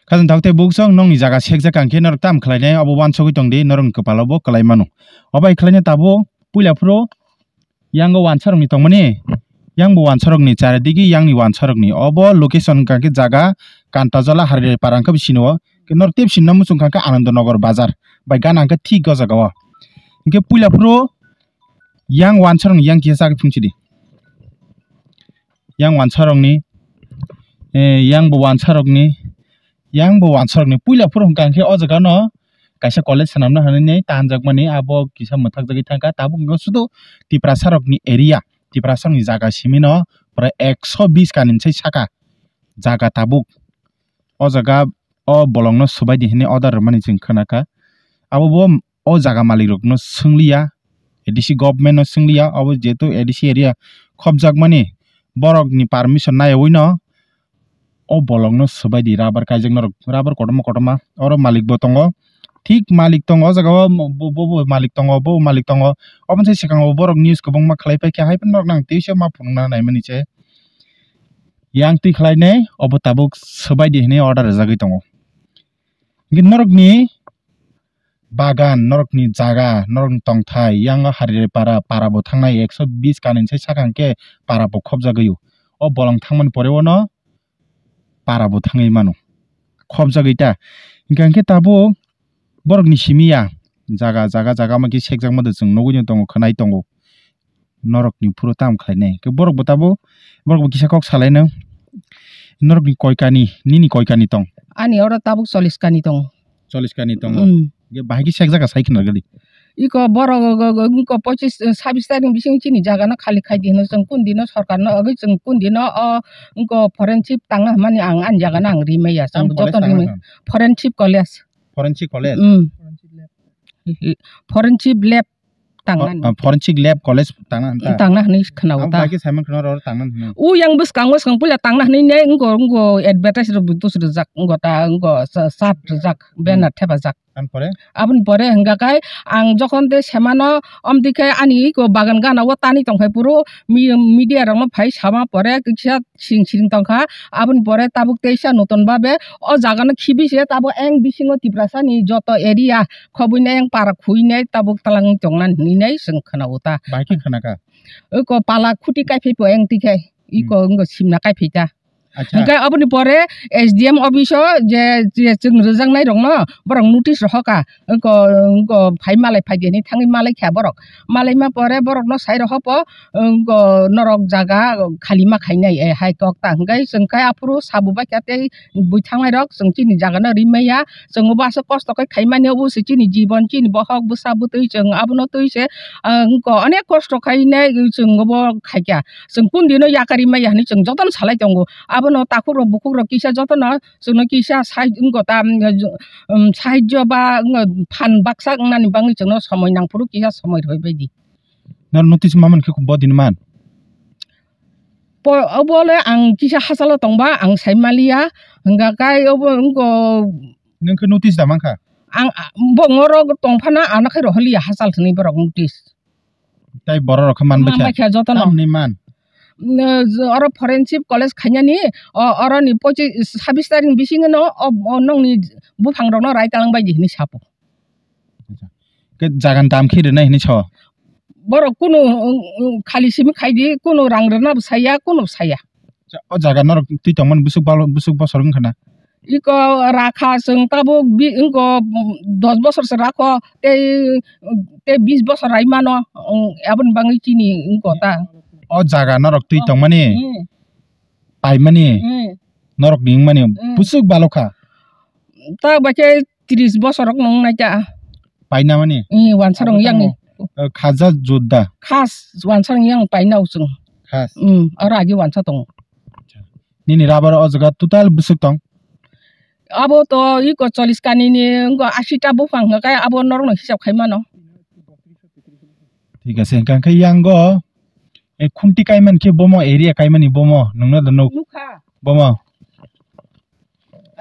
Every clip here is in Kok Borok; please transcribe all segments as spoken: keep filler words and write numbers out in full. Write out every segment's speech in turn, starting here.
Khajang tabuk tei buksong nokni jaga sekjak ang khe norok tam khlainai, obo wansogwi tongdi, norokni kwpalo bo kwlai mano. Obo hai khlaina tabuk puila phuru yang o wansarokni tongmani, yang bo wansarokni charidigi yangni wansarokni. Obo location hwnkha khe jaga Kantajola Harirpara hwnkhe bo sino, norok tei bo sinna muchung kha khe Anandanagar bazar bai gana hwnkhe thik o jaga o. Hwnkhe puila phuru yang wansarokni yang kisa chakhe phungsidi. Yang wansarokni, eh, yang bo wansarokni, yang bo wansarokni. Puila phuru hwnkha khe o jaga no kaisa college swnamna hinwi tanjakmani, abo kisa mwthakjagwi thangkha. Tabuk hwnkha sudu Tiprasarokni area, Tiprasarokni jaga simi no pura ekso bis kanini sai saka jaga tabuk. O jaga o bolongno swbaidi hinwi order rwmani chwng khwnakha. Abo bo o jaga malik rokno swngliya, A D C government no swngliya, obo jehetu A D C area khopjakmani, borokni permission naiyawi no o bolongno swbaidi rubber kaijak norok, rubber kotorma kotorma, oro malik bo tongo, thik malik tongo, o jaga o bo, bo, bo malik tongo, bo malik tongo, obo se swkango borok news kwbangma khlai paikha, hai phano norok nang tei se ma phunukna naimani se yang twi khlainai, obo tabuk swbaidi hinwi order rwjagwi tongo. Hwnkhe norokni bagan, norokni jaga, norokni tongthai, yang o Harirpara, para bo thangnai ekso bis kanini sai saka hwnkhe para bo khopjagwi o. O bolong thangmani pore o no para bo thangwi mano. Khopjagwi ta. Hwnkha hwnkhe tabuk borokni simi ya. Jaga, jaga, jaga ma khe sekjakma da chwng nugwi no tongo, khwnai tongo. Norokni phuru tamo khlainai. Khe borok bo tabuk, borok bo kisa kok salaino. Norokni koi kani, nini koi kani tong? Ani oro tabuk chollish kani tong. Chollish kani tongo. Mm. Khe bahai khe sekjak sai khna gadi. Iko borok, iko pochis, sabis tarikh ni bising chini jaga no khali khai di hino, chwng kun dino sorkar no, agwi chwng kun dino o, iko forensic tangna hwnmani ang ani jaga no ang rimaya, chwng joto rimaya. Forensic college. Forensic college? Mm. Forensic lab tangna. Oh, oh, forensic lab college tangna hwnta? Tangna hwnwi khwnago ta. Bai khe Simon khwna ro tangna hwnwi. U yang bwskango swkang puila tangna hwnwi ne ngo, ngo advertise rok bo dos rijak, ngo ta, ngo sa-, sat rijak, banner thepajak. Aboni pore? Aboni pore hwnga khai ang jokhon de semano, omdi khe ani iko bagan gana o tani tongphai phuru mi-, media rokno phai sama pore kisa siring siring tongkha. Aboni pore tabuk teisa notun babe o jaga no khibi se tabuk eng bisingo Tiprasa ni joto area khobwi nai eng para khwi nai tabuk twlang tongnani hinwi nai chwng khwnago ta. Bahai khe khwnakha? Iko pala khuti kaiphai po eng tikhe iko wngkha simna kaiphai ta. Acha. Hwnkhe aboni pore S D M office o je, je chwng rwjaknai rokno borok notice rohorkha. Wngkha, wngkha phai malai phaidi hinwi thangwi malai kha borok. Malaima pore borokno sai rohorpo, wngkha norok jaga khali ma khainai, eh, hai kok ta. Hwnkhe chwng khe aphuru sabu baikha tei bui thangnai rok chwng chini jaga no rimaya. Chwng obo aswk kosto khe khaimani, obo se chini jibon, chini bohok bwsa bwtwi chwng abono twi se, ah, wngkha onek kosto khainai chwng obo khaikha. Chwng kundino yakarwi maya hinwi chwng jotono salai tongo. Abono takhukrok bukhukrok kisa jotono chwngno kisa sai-, wngkha ta, um, sahajyo ba, wngkha phan baksa wngnani bagwi chwngno somoi nangphuru kisa somoi rwui baidi. Nang notice ma mankhe bo din man? Po-, obo le ang kisa hachalo tongba ang sai maliya, hwnkha kai obo wngkha. Nwng khe notice da mankha? Ang, a, bo ngoro tongphano ano khai rohorliya hachal thwngwi borok notice. Tai borok rok khe manbai kha? Manbai kha jotono. Tamni man? Oro forensic college khainani, o, oroni pochi-, sabis tarikh ni bisingo no, o, o, nokni buphang rokno rai talang baidi hinwi sapo. Khe jagan dam khe rwnai hinwi sao? Borok kunu, um, um, khali simi khaidi, kunu rang rwna bo saya, kunu bo saya. O jaga norok twi tongmani bwswk balo-, bwswk bosor wngkha na? Iko rakha chwng tabuk bi-, wngko, um, dos bosor se rakho, tei, tei bis bosor rai mano, um, aboni bagwi chini wngko ta. O jaga norok twi tongmani, hmm, paimani, hmm, norok ni wngmani, hmm, bwswk balo kha? Ta bai khe tris bosor rok nung nai ta. Paina mani? Ee, wansa rong yang ni. Abo tamo, eh, khaja judda? Khas, wansa rong yang paina usung. Khas? Hmm, aro agi wansa tong. Nini rubber o jaga total bwswk tong? Abo to iko chollish kani ni, wngko ashi ta buphang hwnkha khe abo norok no hisab khai mano. Thik ase, hwnkha khe yang go, eh, khunti kaiman khe bomo area kaimani bomo, nungno da nuk? Nukha. Bomo.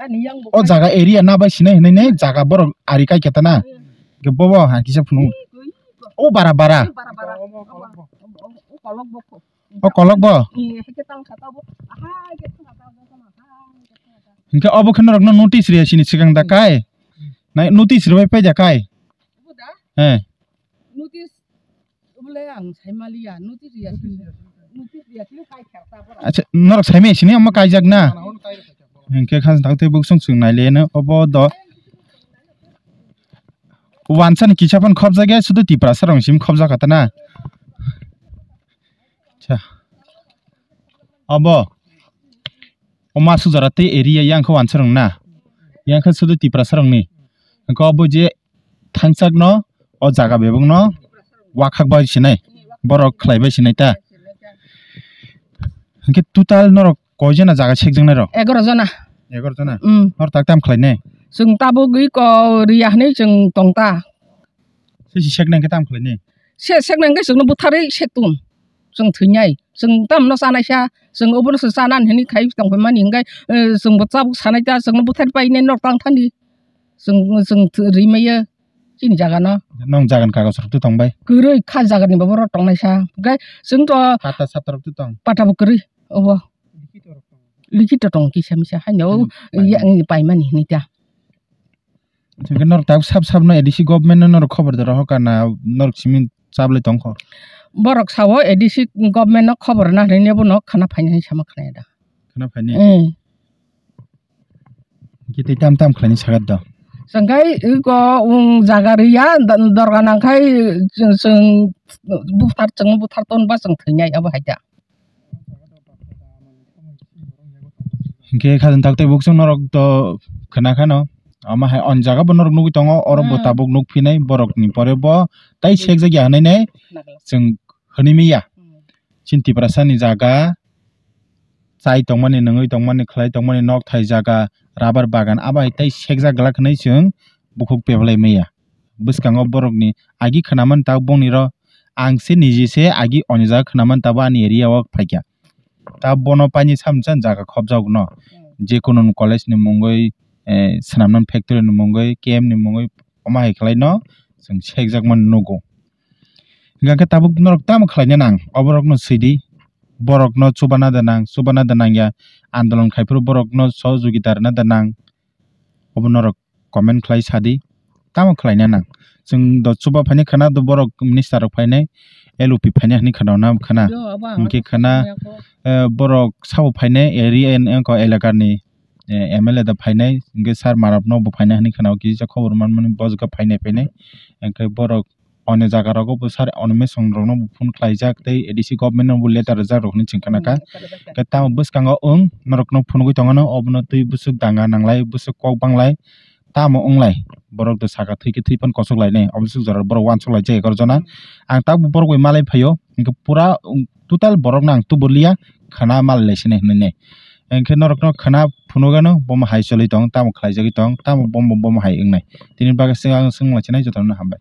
Ani yang bo o jaga area na bai sinai hinai ne jaga borok ari kai keta na. Hmm. Ke bobo ha kisa phunu. O bara bara. Bara bara. O kolok bo. Hmm, he ke tang kata bo. Aha, ke tang kata bo. Hwnkhe obo khe norokno notice riya sini swkang da kai? Nai notice rwbai pai da kai? Obo da? He. Notice obo le ang sai maliya, notice riya sini. Notice riya sini kai kher ta bora. Acha, norok sai maya sini omo kaijak na? Hwnkhe kha tang tei buksong chwng nai le no obo do. Wansa ni kisa phano khobjak ya, sudu Tiprasa rong sim khobjak kha ta na. Acha. Obo. O ma sujara tei area yang khe wansa rong na. Yang khe sudu Tiprasa rong ni. Hwnkhe obo je thangchak no, o jaga bebak no wakhak bai sinai. Borok khlai bai sinai ta. Hwnkhe total norok koi jona jaga sekjaknai rok? Egaroh jona. Egaroh jona? Mm. Norok tak tam khlainai? Chwng tabuk iko riya hinwi chwng tong ta. Se si seknai khe tam khlainai? Se seknai khe chwngno butharwi sektung. Chwng thwinai. Chwng tamno chanaisa. Chwng obono se chanan hinwi khai tongphaimani hwnkhe, eh, chwngbo chabuk sanai ta, chwngno buthar painai norok tang thani. Chwng, chwng thwi-, rimaiyo chini jagano. Nong jagani kagoj rok twi tongbai? Kwrwi kha jagani bo borok tongnaisa. Hwnkhe chwngto pata sapta rok twi tong? Patabo kwrwi, obo. Likhito tong kisa misa haino. Hmm, ya, paimani. Paimani hinwi ta. Hwnkhe norok tak sab sab no A D C government no norok khobor da rohor ka na norok simi chablai tongkho? Borok sao A D C government no khobor na hinwi bono khana phainai sama khnaya da. Khana phainai? Eh. Hwnkhe tei tam tam khlainai sagat do? Chwngkhai iko, um, jaga riya, do-, dorga nangkhai chwng, chwng buthar, chwng buthar tonba chwng thwinai abo hai da. Hwnkhe khajang tak tei buksong norok to khwna khano. Omo hai on jaga bo norok nugwi tongo, oro bo Hmm. tabuk nuk phinai borok ni pore bo tai sekjak ya hinui nai Khwna glak. Chwng hinui manya. Hmm. Chini Tiprasa ni jaga chai tongmani, nungwi tongmani, khlai tongmani, nok thai jaga, rubber bagan, abo hai tai sekjak glak hinui chwng bukhuk peblai manya. Bwskango borokni agi khwnaman ta bongni ro ang se niji se agi oni jaga khwnaman ta bo ani area o phaikha. Ta bono paini samsa jaga khobjagno. Hmm. Jekono college ni mungwi, eh, swnamnani factory ni mungwi, K M ni mungwi, omo hai khlai no chwng sekjakmani nugo. Hingkha khe tabuk norok tamo khlaina nang, oborokno swidi, borokno chubana da nang, chubana da nangya, andolon khaiphuru borokno sohojogita rwna da nang, obo norok comment khlai sadi, tamo khlaina nang. Chwng do chuba phainai khwna do borok minister rok phainai, L O P phainai hinui khwna khwna. Do, abo ang hwnkhe khwna, eh, borok sabo phainai area en-, engko elakani, eh, M L A da phainai, hwnkhe sir Marap no bo phainai hinui khwna o kisa khobor manmani bo jaga phainai phainai. Hwnkhe borok Oni jaga rogo bo sir, oni mesong rok no bo phone khlaijak tei A D C government no bo letter rijak rok hinui chwng khna kha. Hmm, khna kha. Khe tamo bwskango wng norok no phunugwi tongo no, obono twi bwswk danga nanglai, bwswk kok banglai, tamo wnglai. Borok do saka thwi khe thwi phano kosok lainai, obo swk jora borok uansuk laijak egaroh jona. Hmm. Ang tabuk borok bai malai phaio, hwnkhe pura, um, total borok no ang tubur liya, khwna malai lai sinai hinui nai. Hwnkhe norok no khwna phunugano, bomo hai choli tong, tamo khlaijagwi tong, tamo bomo, bomo hai wngnai. Tini bagwi swng ang swng lai sinai jotono hambai.